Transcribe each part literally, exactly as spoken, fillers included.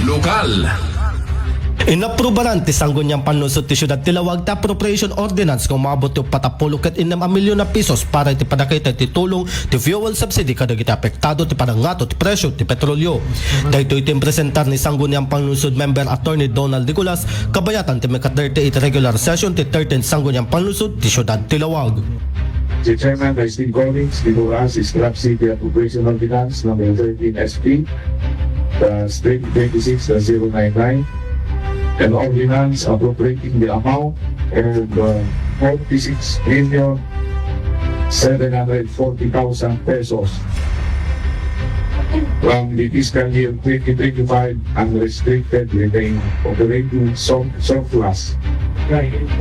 Lokal. Inaprubaran ti Sangguniang Panlungsod ti Siudad ti Laoag ti appropriation ordinance nga umabot ti uppat a pulo ket innem a milyon a pesos para iti panakita ti tulong ti fuel subsidy kadagiti apektado ti panangngato ti presyo ti petrolyo. Daytoy ti impresentar ni Sangguniang Panlungsod Member Attorney Donald Nicolas kabayatan ti maka-thirty-eight regular session ti thirteenth Sangguniang Panlungsod ti Siudad ti Laoag. Si Chairman Christine Collins, Tiburas, Scrap City Appropriation Ordinance number thirteen S P, the Street twenty-six dash zero nine nine, an ordinance appropriating the amount of uh, forty-six million seven hundred forty thousand pesos from the fiscal year twenty twenty-five unrestricted retained operating sur- surplus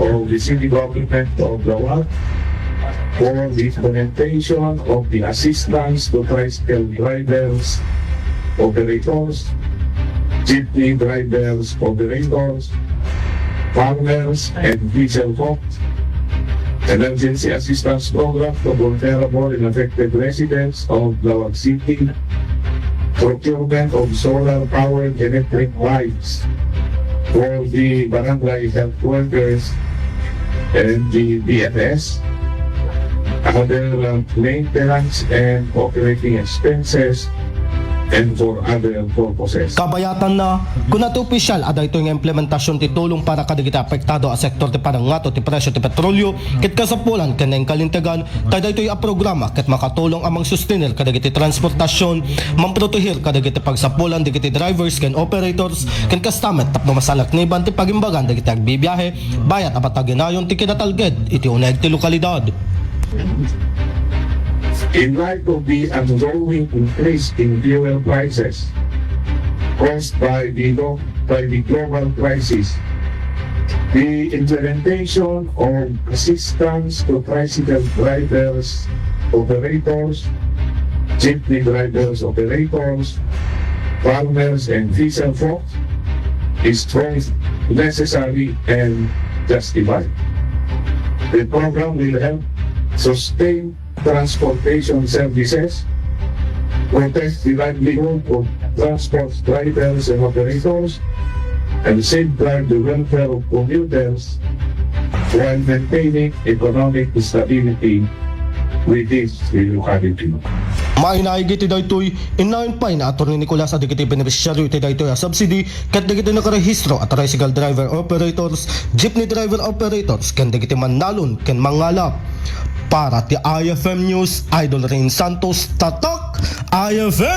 of the city government of Laoag for the implementation of the assistance to tricycle drivers, operators, jeepney drivers, operators, farmers, and diesel hawks, emergency assistance program to vulnerable and affected residents of Laoag City, procurement of solar-powered electric bikes for the barangay health workers and the B F S, other uh, maintenance and operating expenses, and for other purposes. Kabayatanna, kuna ti opisyal a daytoy nga implementasion ti tulong para kadagiti apektado a sektor ti panangngato ti presyo ti petrolyo ket kasapulan ken naingkalintegan ta daytoy a programa ket makatulong a mangsustenir kadagiti transportasion, mamproteher kadagiti pagsapulan dagiti drivers ken operators, ken kasta met tapno masalakniban ti pagimbagan dagiti agbibiahe bayat a mataginayon ti kinatalged iti uneg ti lokalidad. In light of the ongoing increase in fuel prices caused by the, glo- by the global crisis, the implementation of assistance to tricycle drivers, operators, jeepney drivers, operators, farmers, and fisher folk is both necessary and justified. The program will help sustain transportation services, protect the livelihood of transport drivers and operators, and safeguard the welfare of commuters while maintaining economic stability within the locality. Mainaig iti daytoy, innayon pay ni Attorney Nicolas a dagiti benepisyaryo iti daytoy a subsidy ket dagiti nakarehistro a tricycle driver operators, jeepney driver operators, ken dagiti mannalon ken mangalap. Para ti I F M News, Idol Rain Santos, Tatak I F M.